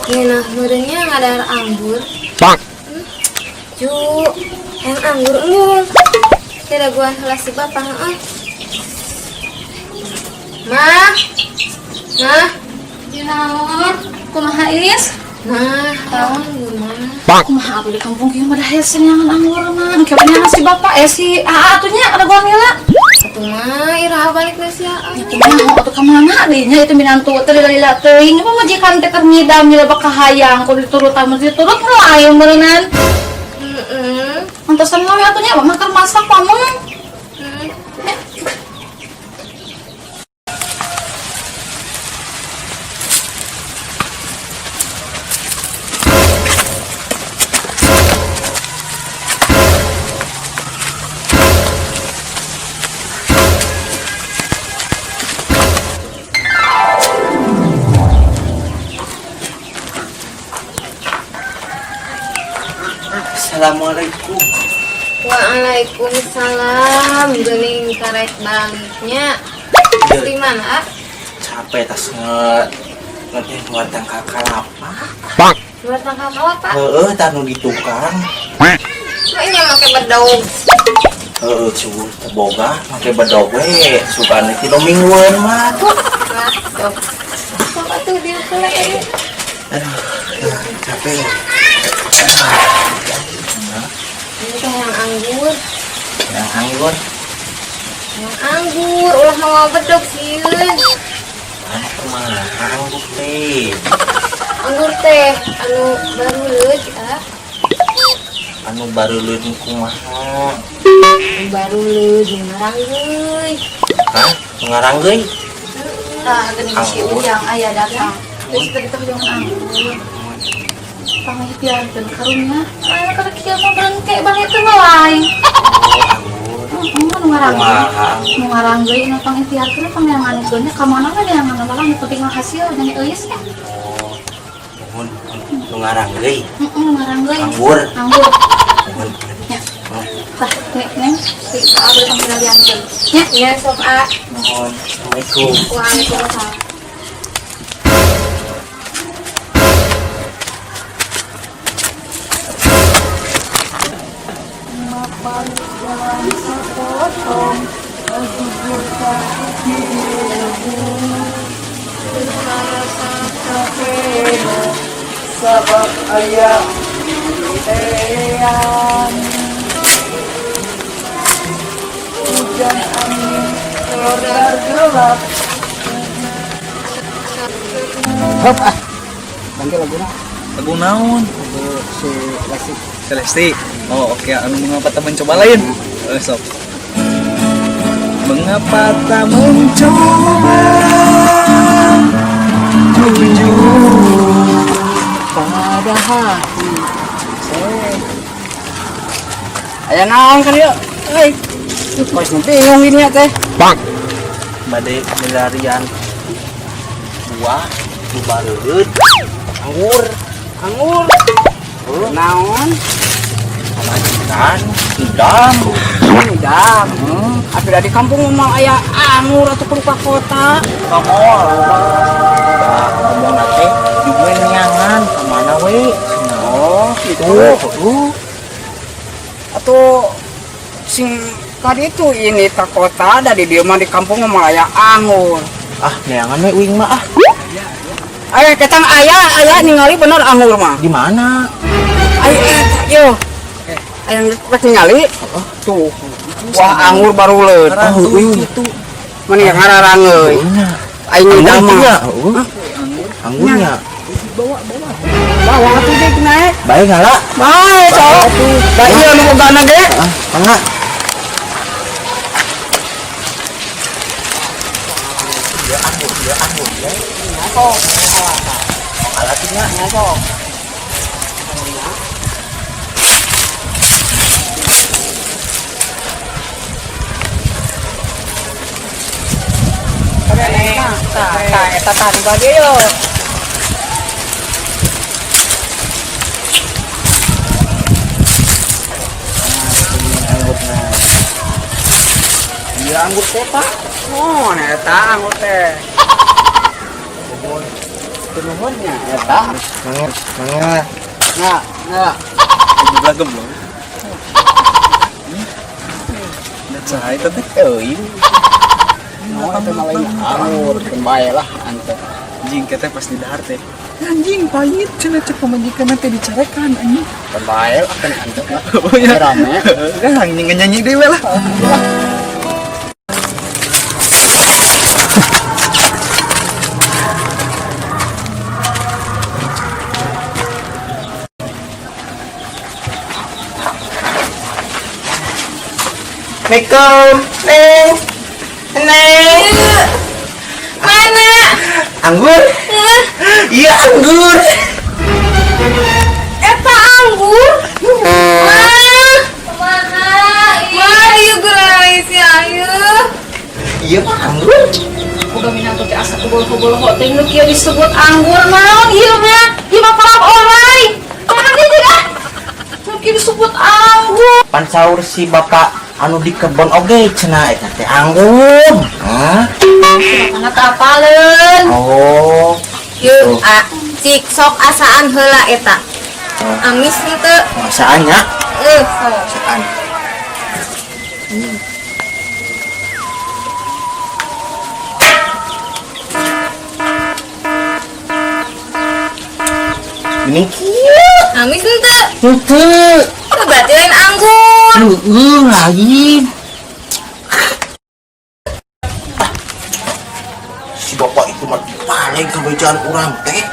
Ngeunah meureunnya ngadahar anggur. Ju, yang anggur embung. Teh dagoan heula si bapak heeh. Mah. Mah. Naon? Kumaha Is? Mah, hayang anggur mah. Kumaha atuh di kampung kieu mah hese neangan anggur mah. Engke we neangan si bapak si Aa atuh nya dagoan heula. Atuh mah iraha balik na sia. Ya kumaha atuh ka mana deui nya itu minantu teh lila teuing apa majikan teh keur ngidam nyilebak ka hayang kudu diturutan mun diturut lain meureunnan. Heeh. Antosan we atuh nya mah keur masak pameng. Hmm. Assalamualaikum. Waalaikumsalam. Geuning karek baliknya. Di mana? Capek tas nge luar tangkal kalapa. Luar tangkal kalapa. Heeh, tah nu di tukang. Mah nya make bedog. Heeh, subuh teu boga make bedog we. Sugan teh 3 mingguan mah tuh. Lah, sok. Sok atuh dieu heula tadi. Aduh, capek. Ini teh yang anggur. Yang anggur. Yang anggur ulah mawa bedog sieun. Anu kumaha anggur teh? Anggur teh anu baruleut ah. Anu baruleut kumaha? Anu baruleut nu ngaranggeuy. Hah? Nu ngaranggeuy? Tah geuning si Anggur. Ujang aya datang. Geus tadi teh hoyong anggur. Pangihtiarkeun karunya. Aya kada kieu mah berengke bang itu mah lain. Oh, anggur. Heeh, nu ngaranggeuy. Kumaha? Nu ngaranggeuy nu pangihtiarkeun pangneangankeun nya ka mana we neangan malah nu penting mah hasil dan euis ya. Oh, nuhun, nu ngaranggeuy. Heeh, nu ngaranggeuy. Anggur. Anggur. Nuhun. Ya. Tah, nek neng si Aa bade pangkiraliankeun. Nya, Ya sok ah. Nuhun. Assalamualaikum. Waalaikumsalam. Sabab aya tean hujan angin lodar gelap. Hop ah. Ganti laguna. Lagu naon? Lagu si Lesti. Celesti. Oh, oke. Anu mengapa tak mencoba lain? Sok. Mengapa tak mencoba jujur Pada hati. Aya naon kan yuk? Euy. Kos nu bingung ini ya teh. Bade milarian buah nu bareureut anggur. Anggur. Naon? Pamajikan idam. Ngidam. Atuh da di kampung mah aya anggur atuh kudu ka kota. Ka mall. Da ngomongna teh juga neangan ka mana we? Oh, gitu. Tuh, Atuh sing tadi itu ini ka kota da di dieu mah di kampung mah aya anggur. Ah, neangan we uing mah ah. Aya ketang aya aya ningali bener anggur mah. Di mana? Ayo eta yo. Aya rek ningali. Tuh. Wah, anggur baruleut. Oh, uing itu. Meni ngararangeui. Nya. Aing ngidam mah. Heeh. Anggurnya. Bawa atuh deuk naek. Bae ngala. Bae, cowok. Da ieu nu bogana ge. Ah, mangga. Ya anggur, ya anggur ya. Alatnya. Tah, eta tah nu bade yo. Anggurna. Iya anggur teh, Pak. Oh, eta anggur teh. Hatur nuhun nya eta. Mangga, mangga. Nah, nah. Jumlah gemblong. Dan saha eta teh? Euy. Oh, itu mah lain anggur, keun bae lah ante. Anjing kita pas di dahar teh. Anjing pahit cenah cek pamajikan teh dicarekan anjing. Keun bae lah keun ante mah. Oh ya. Rame. Kan anjing nyanyi deui we lah. Assalamualaikum. Neng. Neng. Mana? Anggur? Iya anggur. Eta anggur? Wah, kumaha? Wah, ieu guys ya ayo. Iya mah anggur. Boga minantu teh asa kebol-kebol teh nu kieu disebut anggur naon ieu mah? Ieu mah palap orai. Mana dia juga? Nu kieu disebut anggur. Pan saur si bapak anu di kebon oge cenah eta teh anggur. Hah? Mana teu apaleun. Oh. Yeuh, a cik sok asaan heula eta. Amis henteu. Masaan nya? Sok. Masaan. Ini kieu. Amis henteu. Henteu. Berarti lain anggur. Heeh, lain. Si bapak itu mah paling kebejaan urang teh.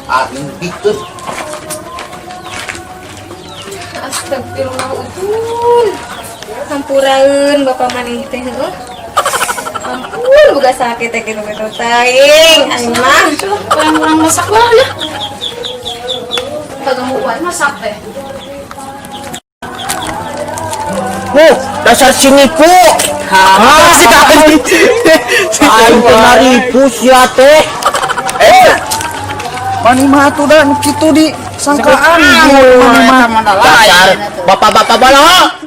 Aing bikin. Astagfirullah utun. Hampuraeun bapak maneh teh heuh. Ampun boga sakit teh kitu-kitu teuing. Aing mah Kurang-kurang masak lah ya. Kagak mau masak teh. Dasar si nipu. Hah, si Aing teh naripu sia teh. Mani mah atuh da nu kitu di sangkaan. Dasar bapak-bapak bala.